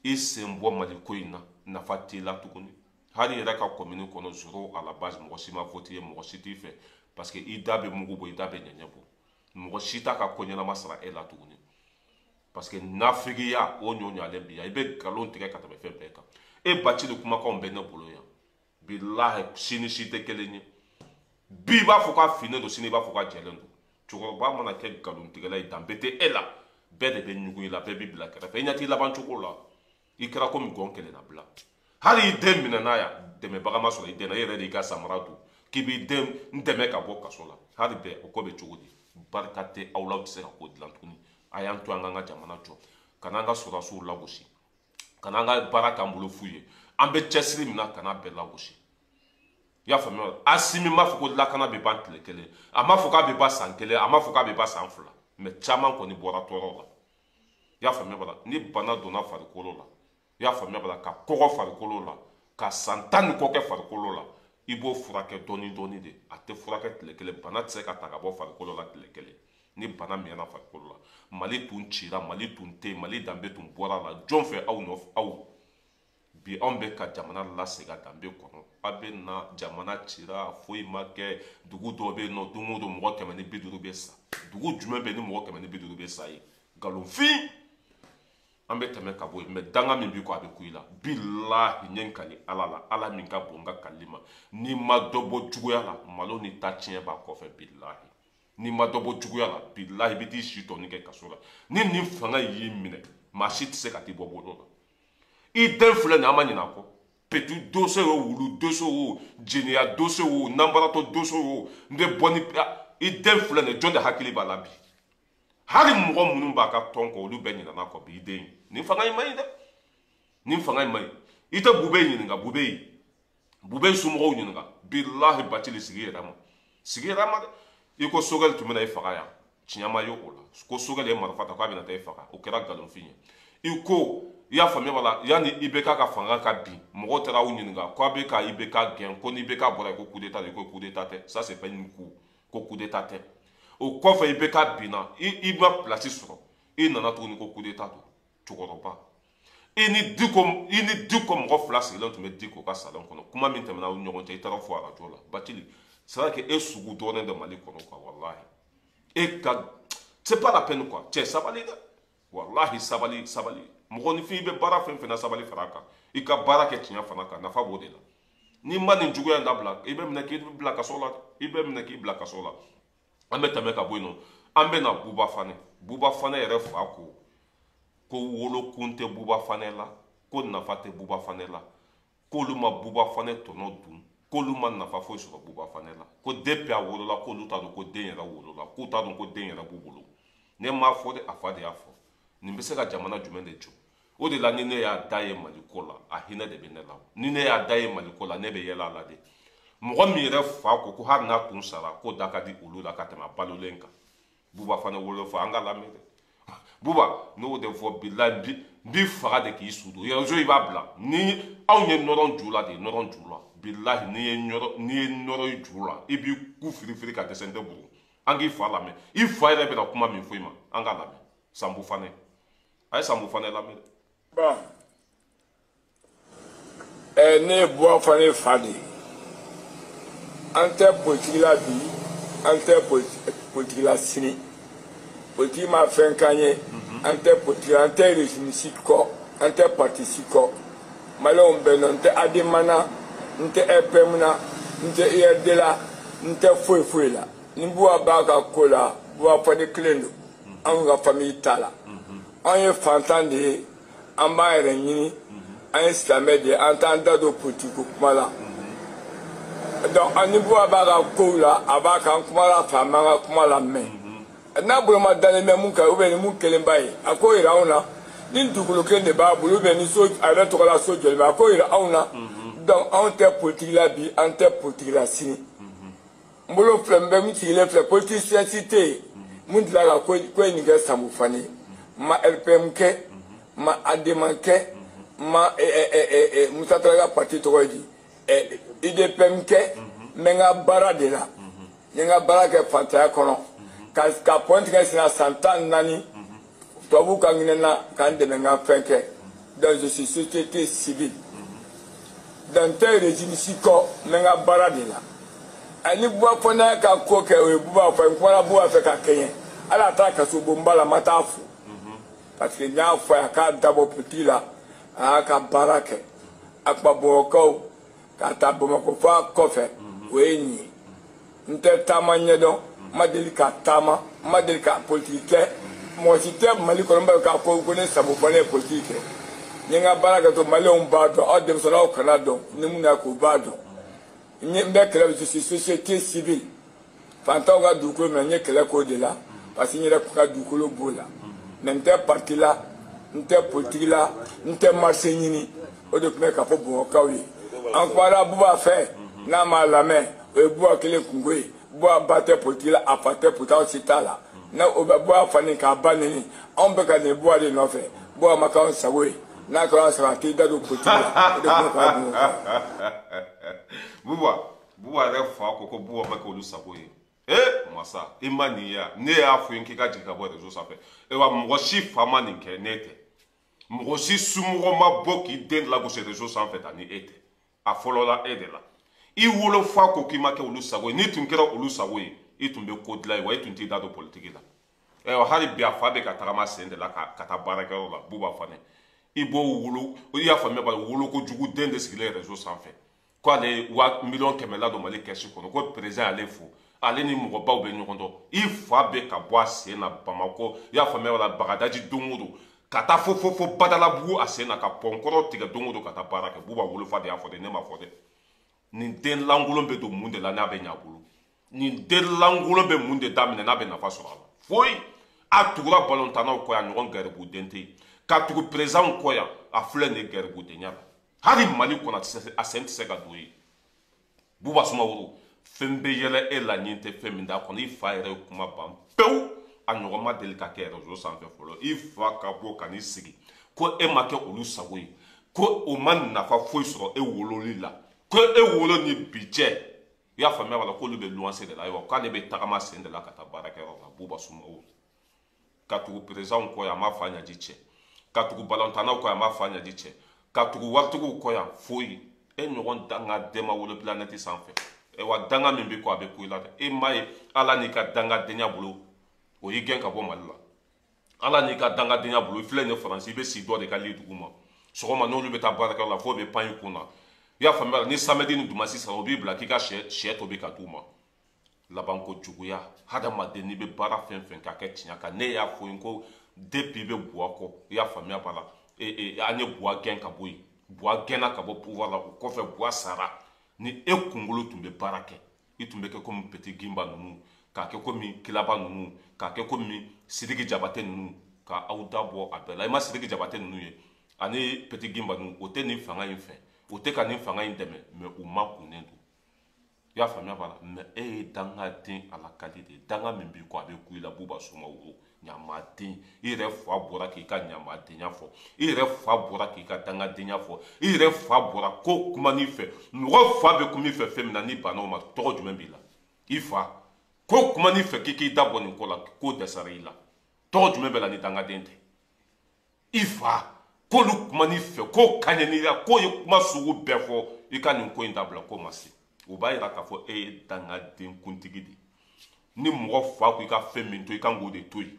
i sen bɔ Mali ko in na nafa t'i la tuguni hali yɛrɛ ka commune kɔnɔ zéro à la base mɔgɔ si ma voté ye mɔgɔ si t'i fɛ Parce que i da bɛ mugu bɔ, i da bɛ ɲɛɲɛ bɔ. Mɔgɔ si t'a ka ko ɲɛnama sara e la tuguni. Parce que nafigiya o ɲɔ ɲalen bi yan, i bɛ nkalon tigɛ ka tɛmɛ fɛn bɛɛ kan. E Bacili kumakanw bɛ ne bolo yan. Bilahi si ni si tɛ kelen ye. Bi i b'a fɔ k'a finnen don, sini i b'a fɔ k'a jɛlen don. Cɛkɔrɔba mana kɛ nkalontigɛla ye, danbe tɛ e la. Bɛɛ de bɛ ɲugun i la, bɛɛ b'i bila kɛrɛfɛ. I ɲɛ t'i laban cogo la. I kɛra komi gɔn kelen na bila. Hali i den minɛ n'a yan, dɛmɛbaga ma sɔrɔ i den na, e yɛrɛ de y'i ka samara don k'i b'i den dɛmɛ ka bɔ kaso la. Hali bɛɛ o ko bɛ cogo di? Barika tɛ aw la, aw tɛ se ka ko dilan tuguni. A y'an to an k'an ka jamana jɔ, ka n'an ka sɔrɔdasiw lagosi, ka n'an ka baara k'an bolo fu ye. An bɛ cɛsiri min na, ka n'a bɛɛ lagosi. I y'a faamuya wa? Asimi m'a fɔ ko lakana bɛ ban tile kelen, a m'a fɔ k'a bɛ ban san kelen, a m'a fɔ k'a bɛ ban san fila, mɛ caman kɔni bɔra tɔɔrɔ la. I y'a faamuya ba? Ni bana donna farikolo la, i y'a faamuya ba, ka kɔgɔ farikolo la, ka san 10 ni kɔ kɛ farikolo la, i b'o furakɛ dɔɔni dɔɔni de. A tɛ furakɛ tile kelen. Bana tɛ se ka ta ka bɔ farikolo la tile kelen. Ni bana mɛnna farikolo la, Mali tun cira, Mali tun tɛ yen, Mali danbe tun bɔra la. Jɔn fɛ aw nɔfɛ aw bi anw bɛ ka jamana lasegin a danbe kɔnɔ. A bɛ na jamana cira, foyi ma kɛ. Dugu dɔw bɛ yen nɔ, don o don mɔgɔ 150 bɛ sa. Dugu jumɛn bɛ yen ni mɔgɔ 150 bɛ sa yen? Nkalonfin. An bɛ tɛmɛ ka bɔ yen, mɛ danga min b'i kɔ, a bɛ ku i la. Bilahi n ye n kali Ala la, Ala min ka bon n ka kalili ma, n'i ma dɔ bɔ juguya la, malo ni ta tiɲɛ b'a kɔfɛ. Bilahi n'i ma dɔ bɔ juguya la, bilahi i bɛ t'i si tɔni kɛ kaso la. Ni nin fanga y'i minɛ, maa si tɛ se ka t'i bɔ bolo la. I den filɛ nin ye, an ma ɲinɛ a kɔ. Petit dossier o, wulu dossier o, jɛnɛya dossier o, nanbaratɔ dossier o, n bɛ bɔ ni i den filɛ nin ye, jɔn de hakili b'a la bi? Hali mɔgɔ minnu b'a ka tɔn kɔ, olu bɛɛ ɲinɛna kɔ bi. I den, nin fanga in man ɲi dɛ, nin fanga in man ɲi. I tɛ Bube ɲininka, Bube somɔgɔw ɲininka. Bilahi Bacili sigi yɛrɛ ma, sigi yɛrɛ ma dɛ. I ko Sogɛli tun bɛna i faga yan, tiɲɛ ma ye o la. Ko Sogɛli ye marifa ta k'a bɛna taa i faga, o kɛra nkalonfin ye. I ko i y'a faamuya b'a la, yanni IBK ka fanga ka bin, mɔgɔw taara aw ɲininka ko a bɛ ka IBK gɛn, ko ni IBK bɔra yen ko coup d'état de, ko coup d'état tɛ, ça c'est pas une coup, ko coup d'état tɛ. O kɔfɛ IBK binna, i ma place sɔrɔ, i nana tuguni ko coup d'état don. Cɛkɔrɔba, i ni Diko mɔgɔ fila sigilen tun bɛ Diko ka salon kɔnɔ, kuma min tɛmɛna aw ni ɲɔgɔn cɛ, i taara fɔ arajo la. Bacili, c'est vrai que e sugu dɔɔnin de Mali kɔnɔ quoi, wallahi e ka c'est pas la peine quoi. Cɛ sabali dɛ, wallahi sabali sabali. Mɔgɔninfin i bɛ baara fɛn fɛn na, sabali fara a kan. I ka baara kɛ tiɲɛ fana kan, nafa b'o de la. N'i ma nin juguya in dabila, i bɛ minɛ k'i bila kaso la, i bɛ minɛ k'i bila kaso la. An bɛ tɛmɛ ka bɔ yen nɔ, an bɛ na Buba Fane. Buba Fane yɛrɛ fa ko ko wolokun tɛ Buba Fane la, ko nafa tɛ Buba Fane la, k'olu ma Buba Fane tɔnɔ dun, k'olu ma nafa foyi sɔrɔ Buba Fane la, ko depuis a wolola k'olu t'a dɔn ko den yɛrɛ wolola, k'u t'a dɔn ko den yɛrɛ b'u bolo. Ne m'a fɔ dɛ, a fa de y'a fɔ. Nin bɛ se ka jamana jumɛn de jɔ? O de la ni ne y'a da ye Mali ko la, a hinɛ de bɛ ne la. Ni ne y'a da ye Mali ko la, ne bɛ yɛlɛ a la de. Mɔgɔ min yɛrɛ fa ko ko hali n'a kun sara, k'o da ka di olu la ka tɛmɛ a balolen kan. Buba Fane wolo fa, an ka lamɛn dɛ. Buba, n'o de fɔ bilahi, n b'i faga de k'i su don. Yɛrɛzo i b'a bila. Ni anw ye nɔrɔ ju la de, nɔrɔ ju la. Bilahi n'i ye nɔrɔ i ju la, i b'i ku firifiri ka dɛsɛ n tɛ bugu. An k'i fa lamɛn. I fa yɛrɛ bɛna kuma min fɔ i ma, an k'a lamɛn. Sanbu Fane. A ye Sanbu Fane lamɛn dɛ. Bon. Ne ye Buba Fane fa de ye. An tɛ politiki la bi, an tɛ politiki la sini. Politiki ma fɛn k'an ye, an tɛ politiki la, an tɛ régime si kɔ, an tɛ parti si kɔ. Maliyɛnw bɛɛ nɔ, n tɛ ADEMA na, n tɛ RPM na, n tɛ URD la, n tɛ foyi foyi la. Ni Buba b'a ka ko la, Buba Fane kelen don, anw ka famille t'a la. Anw ye fantan de ye, an b'an yɛrɛ ɲini, an ye silamɛ de ye, an t'an da don politiki ko kuma la. Donc ni Buba b'a ka kow la, a b'a kan kuma la fɛ, an b'an ka kuma lamɛn. N'a bolo ma dalen bɛ mun kan, ou bien ni mun kelen b'a ye, a k'o yira anw na. Ni dugukolo kelen de b'a bolo, ou bien ni so a yɛrɛ tɔgɔ la so jɔlen bɛ, a k'o yira anw na. Donc anw tɛ politiki la bi, an tɛ politiki la sini. N bolo filɛ, n bɛ min sigilen filɛ, politicien si tɛ yen mun delila ka ko ye nin kɛ Sanbu Fane ye. N ma RPM kɛ, n ma ADEMA kɛ, n ma Musa Tarawele ka parti tɔgɔ ye di, UDPM kɛ, n bɛ n ka baara de la. N ye n ka baara kɛ fantanya kɔnɔ, ka pɔn tigɛ senna san 14, tubabuw ka hinɛ n na ka n dɛmɛ n ka fɛn kɛ. Donc je suis société civile. Donc n tɛ régime si kɔ, n bɛ n ka baara de la. Ani Buba Fane ka ko kɛ o ye Buba Fane n kumana Buba fɛ ka kɛɲɛ hali a taa kaso bonba la n ma taa fo parce que n y'a fɔ a ye a k'a dabɔ politiki la a y'a ka baara kɛ a kuma Bamakɔkaw k'a ta Bamakɔ fo a kɔfɛ o ye nin ye n tɛ taama ɲɛdɔn n ma deli ka taama n ma deli ka politiki kɛ mɔgɔ si tɛ Mali kɔnɔ n b'a k'a fɔ ko ne Sabo Fane ye politiki kɛ n ye n ka baara kɛ to maliyɛnw b'a dɔn aw denmisɛnninw aw kana dɔn ni mun na k'u b'a dɔn n bɛ kɛlɛ je suis société civile fantanw ka dugukolo minɛ n ye kɛlɛ k'o de la parce que n yɛrɛ ka dugukolo b'o la mais n tɛ parti la n tɛ politique la n tɛ marché ɲini o de tun bɛ k'a fɔ Bamakɔkaw ye an kumana Buba fɛ n'a m'a lamɛn o ye Buba kelen kungo ye Buba ba tɛ politique la a fa tɛ politique aw si t'a la n'a o bɛ Buba fa nin k'a ba neni anw bɛ ka nin Buba de nɔfɛ Buba ma k'anw sago ye n'a kɛra anw sago a t'i da don politique la o de tun bɛ k'a Bamakɔ. Buba yɛrɛ fa ko Buba ma kɛ olu sago ye. Masa i ma nin ye ne y'a fɔ n k'i ka jigin ka bɔ réseau sanfɛ wa mɔgɔ si fa ma nin kɛ ne tɛ mɔgɔ si somɔgɔ ma bɔ k'i den lagosi réseau sanfɛ tan ni e tɛ a fɔlɔla e de la i wolofa ko k'i ma kɛ olu sago ye n'i tun kɛra olu sago ye i tun bɛ ko dilan ye wa i tun t'i da don politiki la hali bi a fa bɛ ka tagama sen de la ka taa baarakɛyɔrɔ la Buba Fane i b'o wolo i y'a faamuya b'a wolo kojugu den de sigilen réseau sanfɛ k'ale wa miliyɔn 100 ladon Mali kɛsi kɔnɔ ko président y'ale fo ale ni mɔgɔbaw bɛ ɲɔgɔn dɔn i fa bɛ ka bɔ a sen na Bamakɔ i y'a faamuya wala Bagadaji don o don ka taa fo Badalabugu a sen na ka pɔnkɔrɔ tigɛ don o don ka taa baara kɛ Buba wolofa de y'a fɔ dɛ ne ma fɔ dɛ nin den lankolon bɛ don mun de la n'a bɛ ɲɛ a bolo nin den lankolon bɛ mun de daminɛ n'a bɛ nafa sɔrɔ a la foyi a tugura balontannaw kɔ yan ɲɔgɔn gɛrɛbuden tɛ yen ka tugu présidentw kɔ yan a filɛ nin ye gɛrɛbudenya la hali Mali kɔnɔ a sen tɛ se ka don yen Buba Sumaworo fɛn bɛ yɛlɛ e la ɲin tɛ fɛn min d'a kɔnɔ i fa yɛrɛ ye kuma ban pewu a ɲɔgɔn ma deli ka kɛ réseau sanfɛ fɔlɔ i fa ka bɔ ka n'i sigi ko e ma kɛ olu sago ye ko o ma nafa foyi sɔrɔ e wololi la ko e wolo ni bi cɛ i y'a faamuya wala k'olu bɛ luwanse de la ayiwa k'ale bɛ tagama sen de la ka taa baarakɛyɔrɔ la Buba Sumaworo ka tugu présidentw kɔ yan a ma fa ɲaji cɛ ka tugu balontannaw kɔ yan a ma fa ɲaji cɛ ka tugu waritigiw kɔ yan foyi e ɲɔgɔn dangaden ma wolo planète sanfɛ wa danga min bɛ kɔ a bɛ ku i la dɛ e m'a ye ala n'i ka dangadenya bolo o y'i gɛn ka bɔ Mali la ala n'i ka dangadenya bolo i filɛ nin ye Faransi i bɛ si dɔ de ka li dugu ma sɔgɔma n'olu bɛ taa baarakɛyɔrɔ la f'o bɛ pan i kun na i y'a faamuya ni samedi ni dimanche sara o b'i bila k'i ka sɛ tobi ka d'u ma labanko juguya hadamaden n'i bɛ baara fɛn fɛn k'a kɛ tiɲɛ kan ne y'a fɔ n ko depuis i bɛ Buwa kɔ i y'a faamuya b'a la an ye Buwa gɛn ka bɔ yen Buwa gɛnna ka bɔ pouvoir la o kɔfɛ Buwa sara ni e kunkolo tun bɛ baara kɛ i tun bɛ kɛ komi Petit Gimba ninnu k'a kɛ komi Kilaba ninnu k'a kɛ komi Sidiki Jabate ninnu ka aw da bɔ a bɛɛ la i ma Sidiki Jabate ninnu ye ani Petit Gimba ninnu o tɛ nin fanga in fɛ o tɛ ka nin fanga in dɛmɛ mais u ma kunnen don i y'a faamuya b'a la mais e ye dangaden alakali de ye danga min b'i kɔ a bɛ ku i la Buba Sumaworo ɲamaden i yɛrɛ fa bɔra k'i ka ɲamadenya fɔ i yɛrɛ fa bɔra k'i ka dangadenya fɔ i yɛrɛ fa bɔra ko kuma n'i fɛ mɔgɔ fa bɛ kuma i fɛ fɛn min na n'i banna o ma tɔgɔ jumɛn b'i la i fa ko kuma n'i fɛ k'i k'i da bɔ nin ko la k'o dɛsɛra i la tɔgɔ jumɛn bɛ la ni dangaden tɛ i fa k'olu kuma n'i fɛ k'o kaɲɛ n'i la k'o ye kuma sugu bɛɛ fɔ i ka nin ko in dabila k'o ma se o b'a yira k'a fɔ e ye dangaden kuntigi de ye ni mɔgɔ fa ko i ka fɛn min to i kan k'o de to yen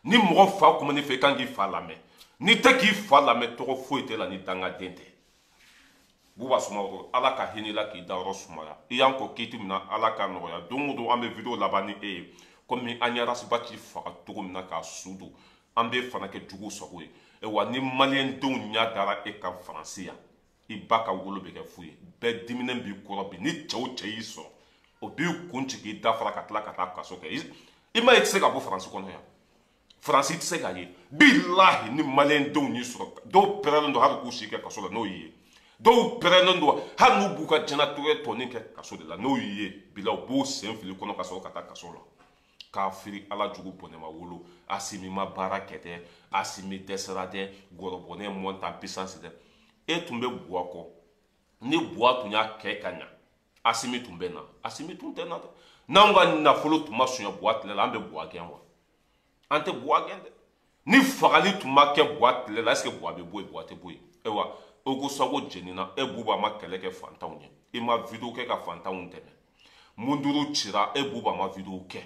ni mɔgɔ fa kuma n'i fɛ i kan k'i fa lamɛn n'i tɛ k'i fa lamɛn tɔgɔ foyi tɛ la ni dangaden tɛ Buba Sumaworo ala ka hinɛ la k'i dayɔrɔ sumaya i y'an kɔ kiti min na ala ka nɔgɔya don o don an bɛ video laban ni e ye komi an ye Arasibati faga cogo min na k'a su don an bɛ fana kɛ jugu sago ye wa ni maliyɛn denw ɲɛ dara e kan Faransi yan i ba ka wolo bɛ kɛ fu ye bɛɛ diminen b'i kɔrɔ bi ni cɛ o cɛ y'i sɔrɔ o b'i kun ci k'i dafara ka tila ka taa kaso kɛ i ma ye i tɛ se ka bɔ Faransi kɔnɔ yan Faransi tɛ se k'a ye bilahi ni maliyɛn denw y'i sɔrɔ dɔw pɛrɛnnen don hali k'u si kɛ kaso la n'o y'i ye dɔw pɛrɛnnen don hali n'u b'u ka diɲɛlatigɛ tɔnin kɛ kaso de la n'o y'i ye bila u b'o sen fili kɔnɔ ka sɔrɔ ka taa kaso la k'a firi ala jugu bɔnɛ ma wolo Asimi ma baara kɛ dɛ Asimi dɛsɛra dɛ gɔrɔbɔnɛ monte en puissance dɛ e tun bɛ Buwa kɔ ni Buwa tun y'a kɛ ka ɲa Asimi tun bɛ na Asimi tun tɛ na dɛ n'anw ka nafolo tun ma suɲɛ Buwa tile la an bɛ Buwa gɛn wa an tɛ Buwa gɛn dɛ ni fagali tun ma kɛ Buwa tile la est ce que Buwa bɛ bɔ yen Buwa tɛ bɔ yen ayiwa Ogo Sago jenina e Buba ma kɛlɛ kɛ fantanw ye i ma video kɛ ka fantanw dɛmɛ Munduru cira e Bouba ma vidéo kɛ.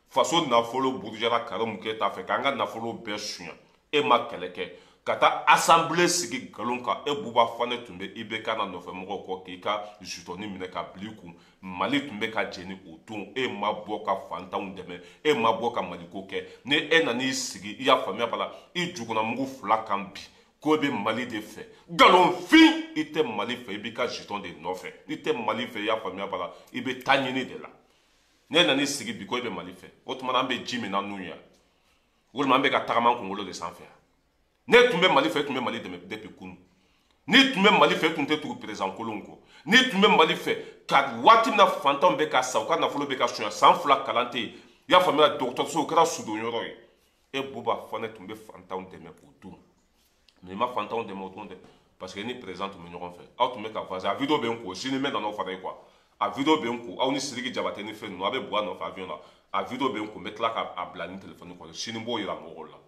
Faso nafolo burujara Karimu Keita fɛ k'an ka nafolo bɛɛ suɲɛ, e ma kɛlɛ kɛ. Ka taa assemblée sigi nkalon kan, e Bouba Fane tun bɛ IBK na nɔfɛ mɔgɔw kɔ k'i ka jutɔni minɛ ka bila i kun. Mali tun bɛ ka jeni o don, e ma bɔ ka fantanw dɛmɛ, e ma bɔ ka maliko kɛ. Ni e nan'i sigi, i y'a faamuya b'a la, i jugunamugu fila kan bi ko e bɛ Mali de fɛ. Nkalonfin, i tɛ Mali fɛ, i b'i ka jutɔn de nɔfɛ. I tɛ Mali fɛ, i y'a faamuya b'a la, i bɛ taa ɲini de la. Ne nan'i sigi bi ko e bɛ Mali fɛ, o tuma an bɛ ji min na nun ya, walima an bɛ ka tagama an kunkolo de sanfɛ. Ne tun bɛ Mali fɛ, tun bɛ Mali dɛmɛ depuis kunun. Ni tun bɛ Mali fɛ, tun tɛ tugu président kolon kɔ. Ni tun bɛ Mali fɛ, ka waati min na fantanw bɛ ka sa, u ka nafolo bɛ ka suɲɛ, san 2 kalan tɛ yen, i y'a faamuya, dɔgɔtɔrɔso o kɛra sudon yɔrɔ ye. E Bouba Fane tun bɛ fantanw dɛmɛ o don, mais i ma fantanw dɛmɛ o don dɛ, parce que ni président tun bɛ ɲɔgɔn fɛ, aw tun bɛ ka voisin. A vidéo bɛ n ko, sini n bɛ na n'o fana ye quoi. A vidéo bɛ n ko, aw ni Sidiki Jabate ni fɛn ninnu, a bɛ Buwa nɔfɛ avion la. A vidéo bɛ n ko, n bɛ tila k'a bila ni téléphone kɔnɔ, sini n b'o yira mɔgɔw la.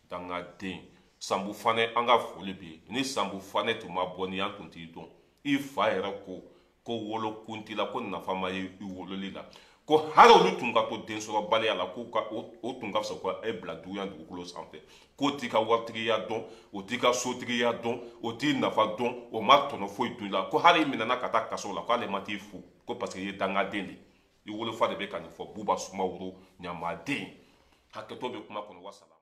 Dangaden Sanbu Fane, an ka foli bɛ yen. Ni Sanbu Fane tun ma bɔ ni an tun t'i dɔn. I fa yɛrɛ ko ko wolo kun t'i la, ko nafa ma ye i wololi la, ko hali olu tun ka to densɔrɔbaliya la, ko ka o tun ka fisa ko e bila duguya dugukolo sanfɛ, k'o t'i ka waritigiya dɔn, o t'i ka sotigiya dɔn, o t'i nafa dɔn, o ma tɔnɔ foyi dun i la, ko hali i minɛna ka taa kaso la, k'ale ma t'i fo, ko parce que i ye dangaden de ye. I wolofa de bɛ ka nin fɔ, Bouba Sumaworo ɲamaden. Hakɛto bɛ kuma kɔnɔ, wasalaam.